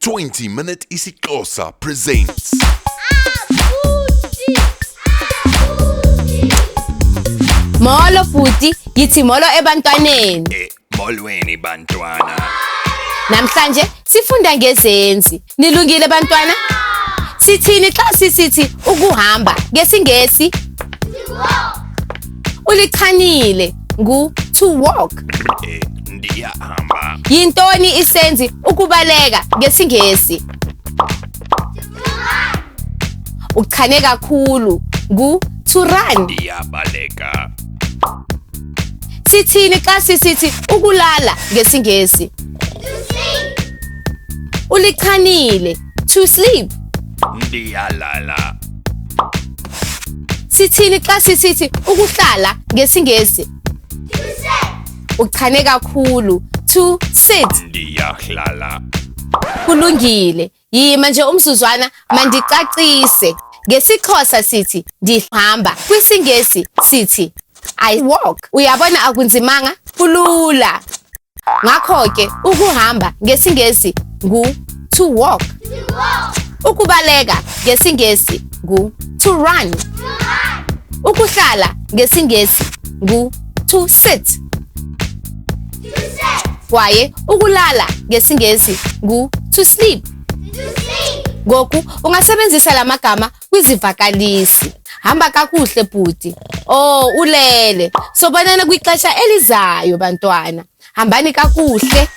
20 Minute isiXhosa presents. Molo bhuti, yithi molo ebantwaneni. Eh, molweni bantwana. Namhlanje sifunda ngezenzi. Nilungile bantwana? Sithini xa sisithi ukuhamba ngesiNgesi? Ulichanile ngu to walk. Eh, ndiyahamba. Yintoni isenzi ukubaleka ngesiNgesi? Uchane kakhulu ngu to run. Ndiyabaleka. Sithini xa sisithi ukulala ngesiNgesi? Ulichanile to sleep. Ndiyalala. Sithini xa sisithi ukuhlala ngesiNgesi? Uchane kakhulu to sit. Ndiyahlala. Kulungile. Yima nje umzuzwana mandicacise. NgesiXhosa sithi ndihamba, kwisiNgesi sithi I walk. Uyabona akunzimanga? Kulula. Ngakho ke ukuhamba ngesiNgesi ngu to walk. Ukubaleka ngesiNgesi ngu to run. Ukuhlala ngesiNgesi ngu to sit. Kwaye ukulala ngesiNgesi ngu to sleep. Ngoku ungasebenzisa la magama kwizivakalisi. Hamba kakuhle bhuti. Oh, ulele. Sobonana kwixesha elizayo bantwana. Hambani kakuhle.